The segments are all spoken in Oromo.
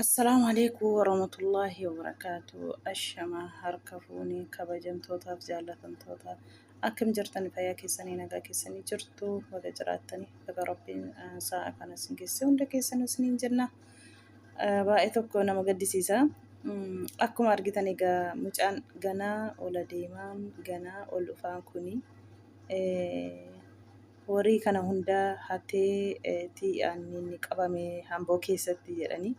Assalaamu alaikum warahmatullaahi wabarakaatu. Ashama harka fuunii kabajamtootaaf jaallatamtoota akkam jirtan, fayyaa keessanii, nagaa keessanii jirtu? Baga jiraattanii, baga Rabbiin sa'a kana isin geesse hunda keessan isiniin jenna. Baay'ee tokko nama gaddisiisa. Akkuma argitan egaa mucaan ganaa ola deemaan ganaa ol dhufaan kuni horii kana hundaa hatee ti'aan inni qabame hamboo keessatti jedhanii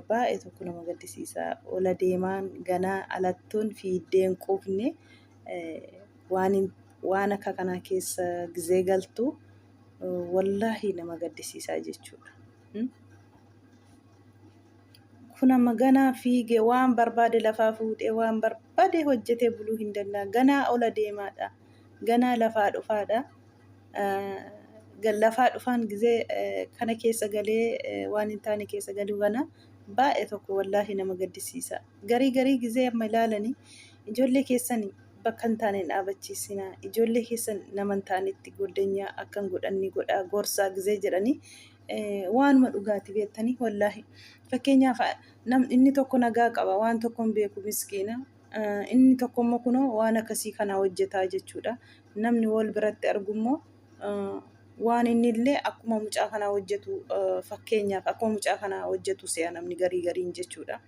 baay'ee tokko nama gaddisiisa. Ola deemaan ganaa alattuun fiiddeen quufne waan akka kanaa keessa gizee galtu wallaahi nama gaddisiisaa jechuudha. Kun amma ganaa fiigee waan barbaade lafaa fuudhee waan barbaade hojjetee buluu hin danda'a. Ganaa ola deemaadha. Ganaa lafaa dhufaadha. Lafaa dhufaan gizee kana keessa galee waan hin taane keessa galuu kana baay'ee tokko wallaahi nama gaddisiisa. Garii garii gizee amma ilaalanii ijoollee keessan bakka hin taane hin dhaabachiisinaa. Ijoollee keessan nama hin taanetti goddanyaa akka hin godhanne godhaa gorsaa gizee jedhanii waanuma dhugaati beektanii wallaahi. Fakkeenyaaf, inni tokko nagaa qaba, waan tokko hin beeku, miskiina. Inni tokko immoo kunoo waan akkasii kana hojjetaa jechuudha. Namni wal biratti argu immoo waan inni illee akkuma mucaa kanaa hojjetu, fakkeenyaaf akkuma mucaa kanaa hojjetu se'a namni garii gariin jechuudha.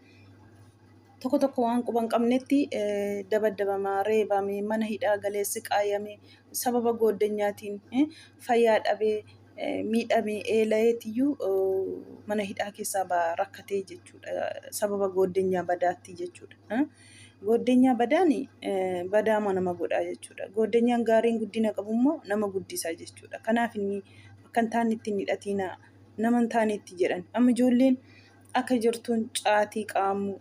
Tokko tokko waan quba hin qabnetti dabaddabamaa, reebamee, mana hidhaa galee, siqaayamee, sababa gooddanyaatiin fayyaa dhabee, miidhamee, eela'eetiyyuu mana hidhaa keessaa rakkatee jechuudha. Sababa gooddanyaa badaatti jechuudha. Gooddanyaa badaan badaama nama godhaa jechuudha. Gooddanyaan gaariin guddina qabu immoo nama guddisa jechuudha. Kanaaf inni akka hin taanetti hin hidhatiinaa, nama hin taanetti jedhan. Amma ijoolleen akka jirtuun caatii qaamu,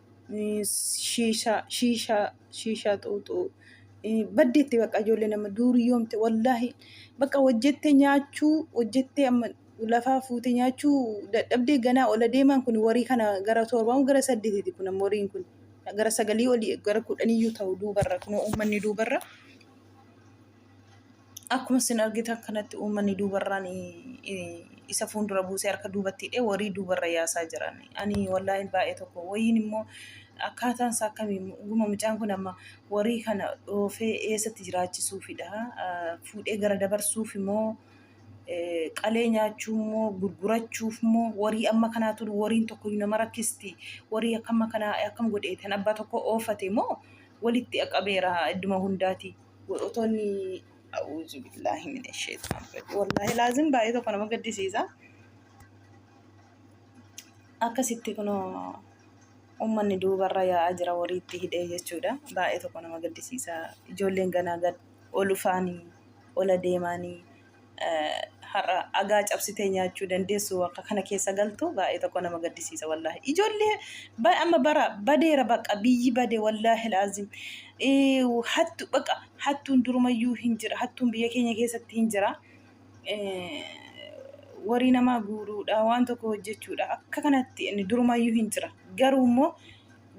shiishaa shiishaa shiishaa xuuxuu baddeetti, bakka ijoollee nama duuriyyoomte wallaahi. Bakka hojjettee nyaachuu, hojjettee amma lafaa fuutee nyaachuu dadhabdee ganaa ola deemaan kun warii kana gara 7 gara 8ti, kun amma wariin kun gara 9 olii gara 10iyyuu ta'u duubarra. Kun uummanni duubarra akkuma isin argitan kanatti uummanni duubarraan isa fuuldura buusee harka duubatti hidhee warii duubarra yaasaa jiran. Ani wallaahi baay'ee tokko wayiin immoo akkaataan isaa akkamii dhuguma mucaan kun amma warii kana dhoofee eessatti jiraachisuufidha? Fuudhee gara dabarsuuf immoo, qalee nyaachuu immoo, gurgurachuuf immoo? Warii amma kanaatu wariin tokko nama rakkisti. Warii akkam kanaa akkam godhee kan abbaa tokko oofate moo walitti qabeera idduma hundaati? Otoo inni, a'uuzu billaahi mina sheexaan rajiim, wallaahi laazim baay'ee tokko nama gaddisiisa. Akkasitti kunoo uummanni duubarra yaa'aa jira wariitti hidhee jechuudha. Baay'ee tokko nama gaddisiisa. Ijoolleen ganaa gad ol ufaanii ola deemaanii har'a agaa cabsitee nyaachuu dandeessu akka kana keessa galtu baay'ee tokko nama gaddisiisa wallaahi. Ijoollee amma bara badeera, baqa biyyi bade wallaahi laazim. Hattu baqa hattuun durumayyuu hin jira, hattuun biyya keenya keessatti hin jira. Warii namaa guuruudha, waan tokko hojjechuudha, akka kanatti inni durumayyuu hin jira. Garuu immoo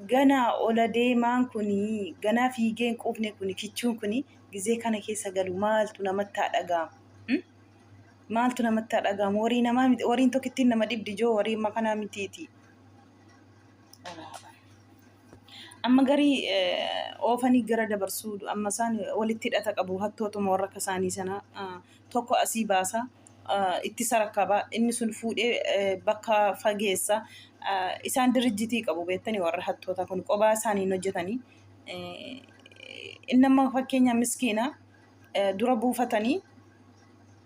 ganaa ola deemaan kuni, ganaa fiigee hin quufne kuni, kichuun kuni gizee kana keessa galu maaltu namatti haa dhaga'amu? Maaltu namatti haa dhaga'amu? Warii namaa miti, wariin tokkittiin nama dhibdi joo warii amma kanaa mitiiti. Amma garii oofanii gara dabarsuu, amma isaan walitti hidhata qabu hattootuma warra akka isaanii sana. Tokko asii baasa, itti sarakkaba, inni sun fuudhee bakka fageessa. Isaan dirijjitii qabu beektanii, warra hattoota kun qobaa isaanii hin hojjetanii. Inni amma fakkeenya miskiina dura buufatanii,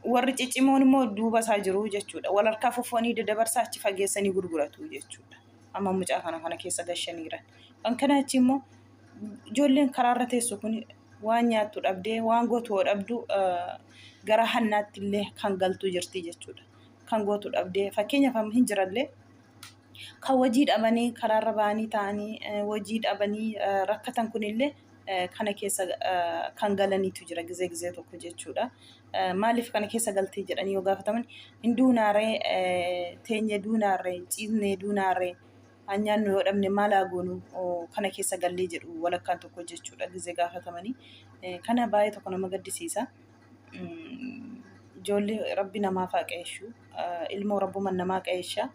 warri ciccimoon immoo duuba isaa jiru jechuudha. Wal harkaa fuffuanii daddabarsaa achi fageessanii gurguratu jechuudha. Amma mucaa kana kana keessa gashaniiran. Kan kana achi immoo ijoolleen karaarra teessu kun waan nyaattu dhabdee, waan gootu dhabdu, gara hannaatti illee kan galtu jirti jechuudha. Kan gootu dhabdee, fakkeenyaaf amma hin jirallee kan hojii dhabanii karaarra ba'anii ta'anii hojii dhabanii rakkatan kunillee kana keessa kan galaniitu jira gizee gizee tokko jechuudha. Maaliif kana keessa galtee jedhanii yoo gaafataman, hin duunaaree, teenyee duunaarree, ciisnee duunaarree, nyaannu yoo dhabne maal haa goonu, kana keessa gallee jedhu walakkaan tokko jechuudha gizee gaafatamanii. Kana baay'ee tokko nama gaddisiisa. Ijoollee rabbi namaaf haa qeeshu. Ilmoo rabbuma namaa qeesha.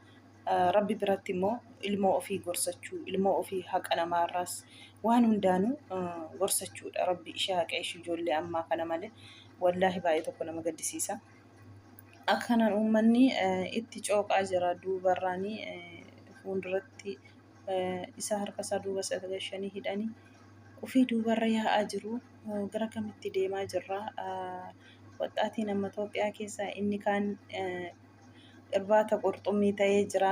Rabbi biratti immoo ilmoo ofii gorsachuu, ilmoo ofii haqa namaarraas waan hundaanuu gorsachuudha. Rabbi ishee haqa ishii ijoollee ammaa kana malee wallaahi baay'ee tokko nama gaddisiisa. Akka kanaan uummanni itti cooqaa jira duubarraanii fuulduratti isa harka isaa duuba isa gashanii hidhanii ofii duubarra yaa'aa jiru. Gara kamitti deemaa jirra? Waxxaatiin amma Itoophiyaa keessa inni kaan irbaata qurxummii ta'ee jira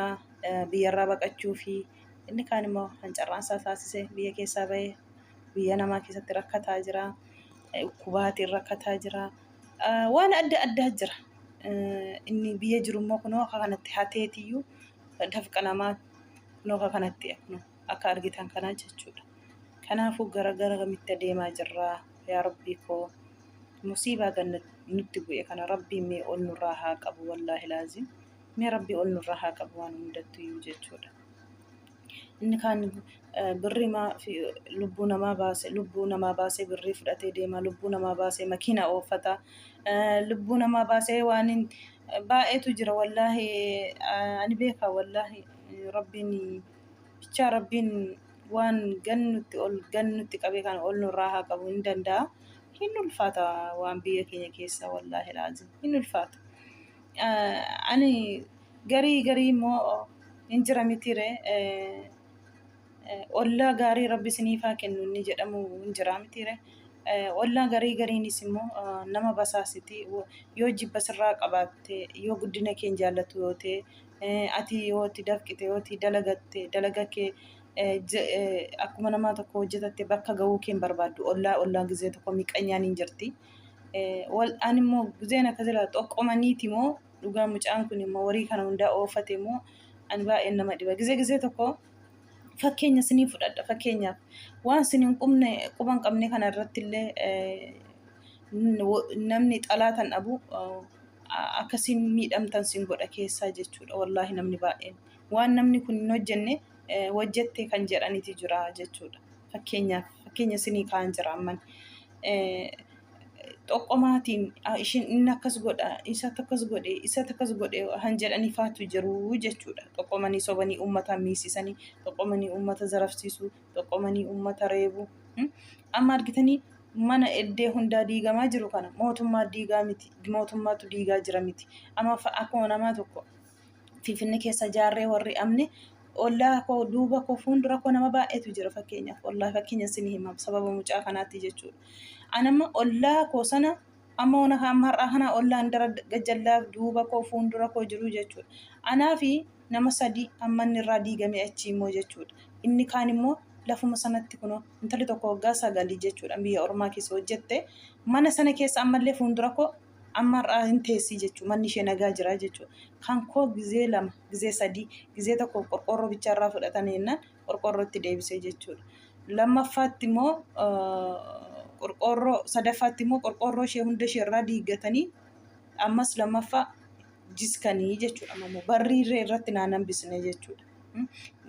biyyarraa baqachuu fi inni kaan immoo hancarraansaa taasise biyya keessaa bahee biyya namaa keessatti rakkataa jira. Dhukkubaatiin rakkataa jira. Waan adda addaa jira. Inni biyya jiru immoo kunoo akka kanatti hateetiyyuu dafqa namaa kunoo akka kanatti akka argitan kanaa jechuudha. Kanaafuu gara gara kamitti adeemaa jirra yaa Rabbii koo musiibaa ganna nutti bu'e kana Rabbiin mee ol nurraa haa qabu wallaahi laazim mee Rabbii ol nurraa haa qabu waan hundattuyyuu jechuudha. Inni kaan birrii lubbuu namaa baase lubbuu namaa baasee birrii fudhatee deema lubbuu namaa baasee makiina oofata lubbuu namaa baasee waan baay'eetu jira wallaahi ani beeka wallaahi Rabbiin bichaa Rabbiin waan gannutti ol gannutti qabee kan ol nurraa haa qabu hin danda'a. Hin ulfaata waan biyya keenya keessa wallaahi laazim hin ulfaata. Ani garii garii immoo hin jira mitiire ollaa gaarii rabbi isiniif haa kennu inni jedhamu hin jira mitiire. Ollaa garii gariinis immoo nama basaasiti yoo jibba sirraa qabaatte yoo guddina kee hin jaallatu yoo ta'e ati yoo itti dafqite yoo itti dalagatte dalaga kee akkuma namaa tokko hojjetatte bakka ga'uu kee hin barbaaddu ollaa ollaan gizee tokko miqanyaan hin jirti. Ani immoo gizeen akkas ilaalu xoqqomaniiti moo dhugaa mucaan kun immoo warii kana hundaa oofate moo ani baay'een nama dhiba. Gizee gizee tokko fakkeenya isinii fudhadha fakkeenyaaf waan isin hin qubne quba hin qabne kana irratti illee namni xalaatan dhabu akkasiin miidhamtan sin godha keessaa jechuudha wallaahi namni baay'een waan namni kun hin hojjenne hojjette kan jedhaniti jira jechuudha fakkeenyaaf fakkeenya isinii kaan jira amman xoqqomaatiin ishiin inni akkas godha isatu akkas godhe isatu akkas godhe han jedhanii faatu jiru jechuudha xoqqomanii sobanii uummata miisisanii xoqqomanii uummata zarafsiisuu xoqqomanii uummata reebu amma argitanii mana eddee hundaa diigamaa jiru kana mootummaa diigaa miti mootummaatu diigaa jira miti amma akkuma namaa tokko Finfinne keessa jaarree warri amne ollaa koo duuba koo fuuldura koo nama baay'eetu jira fakkeenyaaf wallaahi fakkeenya isin hima sababa mucaa kanaatti jechuudha. Anamma ollaa koo sana amma ona amma har'aa kana ollaan dara gajjallaa duuba koo fuuldura koo jiru jechuudha. Anaa fi nama sadii amma inni irraa diigame achi immoo jechuudha. Inni kaan immoo lafuma sanatti kunoo intalli tokko waggaa sagalii jechuudha biyya ormaa keessa hojjette mana sana keessa ammallee fuuldura koo amma har'aa hin teessii jechuudha. Manni ishee nagaa jira jechuudha. Kan koo gizee lama, gizee sadii, gizee tokko qorqoorroo bichaa irraa fudhatan jennaan qorqoorroo itti deebisee jechuudha. Lammaffaatti immoo qorqoorroo sadaffaatti immoo qorqoorroo ishee hunda ishee irraa diiggatanii ammas lammaffaa jiskanii jechuudha. Amma immoo barrii irree irratti naan hambisne jechuudha.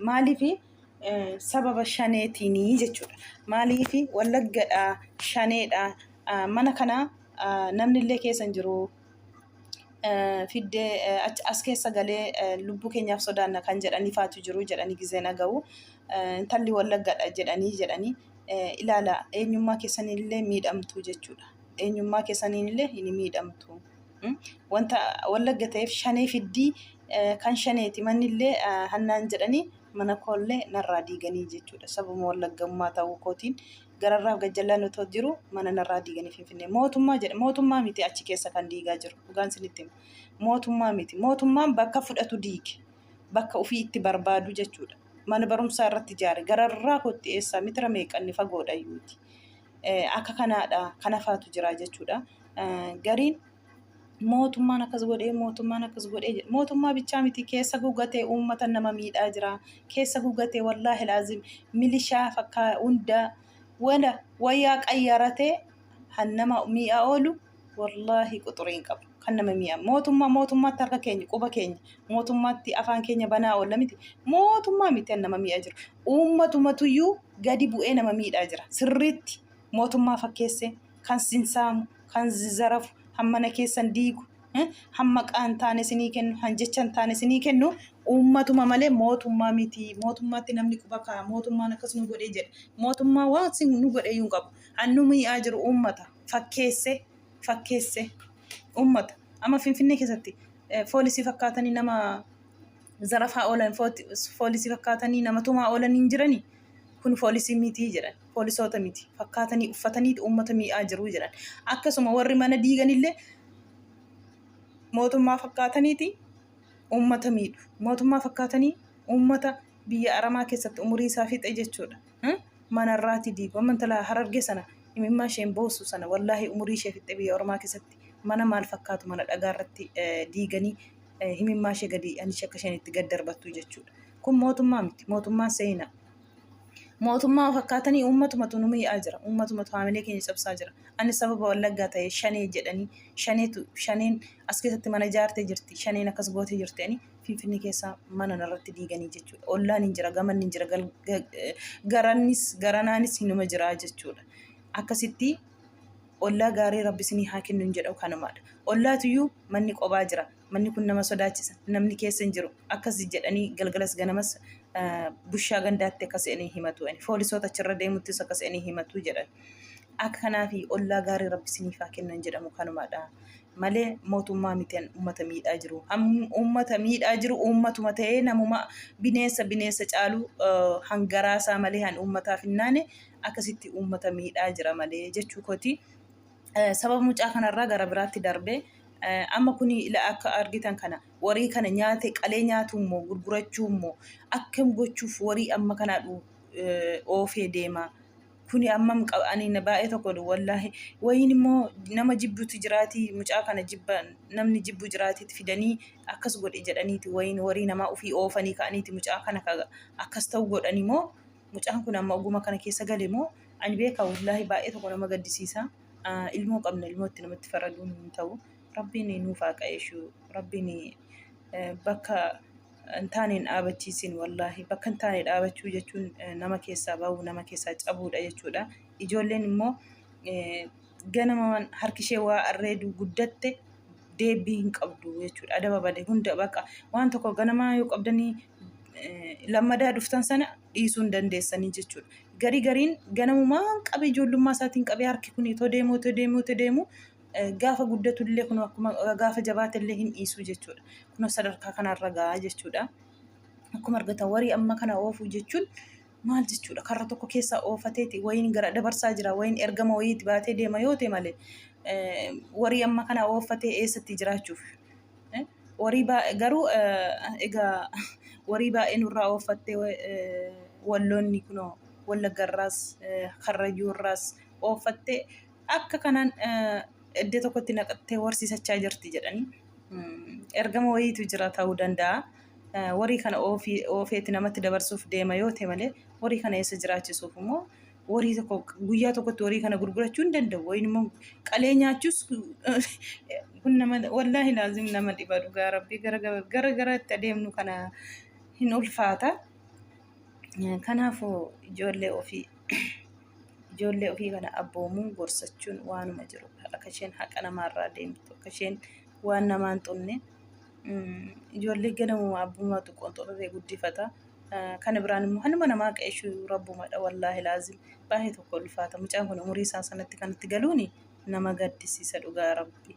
Maaliif sababa shaneetiinii jechuudha. Maaliif wallaggadha shaneedha mana kana namni illee keessa hin jiru. Fiddee as keessa galee lubbuu keenyaaf sodaanna kan jedhanii faatu jiru jedhanii gizee naga'u. Intalli wallaggadha jedhanii jedhanii ilaala eenyummaa keessaniillee miidhamtu jechuudha. Eenyummaa keessaniillee hin miidhamtu. Wanta wallagga ta'eef shanee fiddii kan shaneeti mannillee hannaan jedhanii mana koollee narraa diiganii jechuudha. Sababuma wallaggammaa ta'uu kootiin gararraaf gajjallaan otoo jiru mana narraa diiganii Finfinnee. Mootummaa jedhe mootummaa miti achi keessa kan diigaa jiru dhugaan isinitti hima. Mootummaa miti mootummaan bakka fudhatu diige bakka ofii itti barbaadu jechuudha. Mana barumsaa irratti ijaare gararraa kootti eessaa mitira meeqanni fagoodha iyyuuti. Akka kanaadha kanafaatu jira jechuudha. Gariin mootummaan akkas godhee mootummaan akkas godhee jedhe mootummaa bichaa miti keessa gugatee uummata nama miidhaa jira keessa gugatee wallaahi laazim milishaa fakkaa hundaa wala wayyaa qayyaratee han nama miidhaa oolu wallaahi quxurii hin qabu kan nama miidha mootummaa mootummaatti harka keenya quba keenya mootummaatti afaan keenya banaa oolla miti mootummaa miti han nama miidhaa jiru uummatumatuyyuu gadi bu'ee nama miidhaa jira sirriitti mootummaa fakkeessee kan sin saamu, kan zarafu, han mana keessan diigu, han maqaa hin taane isinii kennu, han jecha hin taane isinii kennu Uummatuma malee mootummaa miti. Mootummaatti namni quba kaa'a. Mootummaan akkas nu godhee jedha. Mootummaa waan nu godhe iyyuu hin qabu. Hannu mi'aa jiru uummata fakkeesse fakkeesse uummata. Amma Finfinnee keessatti foolisii fakkaatanii nama zarafaa oolan, foolisii fakkaatanii nama tumaa oolan hin jiranii. Kun foolisii miti jedhan. Poolisoota miti. Fakkaatanii uffatanii uummata mi'aa jiru jedhan. Akkasuma warri mana diiganillee mootummaa fakkaataniiti uummata miidhu. Mootummaa fakkaatanii uummata biyya aramaa keessatti umurii isaa fixe jechuudha. Manarraati diigu. Amma intala Harargee sana imimmaa isheen boossu sana, wallaahi, umurii ishee fixxe biyya ormaa keessatti mana maal fakkaatu, mana dhagaa irratti diiganii himimmaa ishee gadi ani akka isheen itti gad darbattu jechuudha. Kun mootummaa miti. Mootummaan seenaa. Mootummaa fakkaatanii uummatumatu nu miidhaa jira. Uummatumatu haamilee keenya cabsaa jira. Ani sababa Wallaggaa ta'e Shanee jedhanii, Shaneetu, Shaneen as keessatti mana ijaartee jirti. Shaneen akkas gootee jirti. Ani Finfinnee keessaa mana narratti diiganii jechuudha. Ollaan hin jira, gamanni hin jira, garannis garanaanis hinuma jira jechuudha. Akkasitti ollaa gaarii Rabbi isinii haa kennu hin jedhamu kanumaadha. Ollaatuyyuu manni qobaa jira. Manni kun nama sodaachisa. Namni keessa hin jiru. Akkas jedhanii galgalas ganamas bushaa gandaatti akkas jedhanii himatu. Poolisoota achirra deemuttis akkas jedhanii himatu jedhan. Akka kanaafi ollaa gaarii Rabbi isiniif haa kennu hin jedhamu kanumaadha. Malee mootummaa miti uummata miidhaa jiru. Uummata miidhaa jiru uummatuma ta'ee namuma bineensa bineensa caalu hangaraasaa malee han uummataaf hin naane akkasitti uummata miidhaa jira malee jechuu kooti. Sababa mucaa kanarraa gara biraatti darbee amma kuni akka argitan kana warii kana nyaate qalee nyaatu immoo gurgurachuu immoo akkam gochuuf warii amma kanaa oofee deema. Kuni ammam qaba? Ani baay'ee tokko, wallaahi, wayiin immoo nama jibbutu jiraatii, mucaa kana jibba, namni jibbu jiraatiitti fidanii akkas godhe jedhaniiti wayiin warii namaa ofii oofanii ka'aniiti mucaa kana akkas ta'u godhani moo mucaan kun amma oguma kana keessa gale moo ani beeka? Wallaahi, baay'ee tokko nama gaddisiisa. Ilmoo qabna, ilmootti namatti faraduun hin ta'u. Rabbiin nuuf haa qajeeshu. Rabbiin bakka hin taane hin dhaabachiisin. Wallaahi, bakka hin taane dhaabachuu jechuun nama keessaa bahu, nama keessaa cabuudha jechuudha. Ijoolleen immoo ganamaan harki ishee waa arreedu guddatte deebii hin qabdu jechuudha. Adaba bade hunda bakka waan tokko ganamaa yoo qabdanii lammadaa dhuftan sana dhiisuu hin dandeessanii jechuudha. Garii gariin ganamumaan qabee, ijoollummaa isaatiin qabee harki kun itoo deemuu itoo deemuu itoo deemuu gaafa guddatullee kun akkuma gaafa jabaatellee hin dhiisuu jechuudha. Kun sadarkaa kanarra gahaa jechuudha. Akkuma argatan warii amma kana oofuu jechuun maal jechuudha? Karra tokko keessaa oofateeti wayiin gara dabarsaa jira, wayiin ergama wayiitti baatee deema yoo ta'e malee warii amma kana oofatee eessatti jiraachuuf? Warii garuu egaa warii baay'ee nurraa oofattee walloonni kunoo Wallaggarraas Karrayyuurraas oofattee akka kanaan iddoo tokkotti naqattee horsiisachaa jirti jedhanii, ergama wayiitu jira ta'uu danda'a. Warii kana oofeeti namatti dabarsuuf deema yoo ta'e malee warii kana eessa jiraachisuuf immoo warii tokko guyyaa tokkotti warii kana gurgurachuu hin danda'u. Wayiin immoo qalee nyaachuus kun nama, wallaahi laazim, nama dhiba. Dhugaa Rabbii, gara gara garatti adeemnu kana hin ulfaata. Kanaafuu ijoollee ofii kana abboomuu, gorsachuun waanuma jiru. Akka isheen haqa namaarraa deemtu, akka isheen waan namaan xunne, ijoollee ganamuma abbummaatu qonxoxatee guddifata. Kana biraan immoo hanuma namaa qeeshuu rabbumadha. Wallaahi laazim, baay'ee tokko ulfaata. Mucaan kun umurii isaa sanatti kanatti galuuni nama gaddisiisa, dhugaa Rabbi.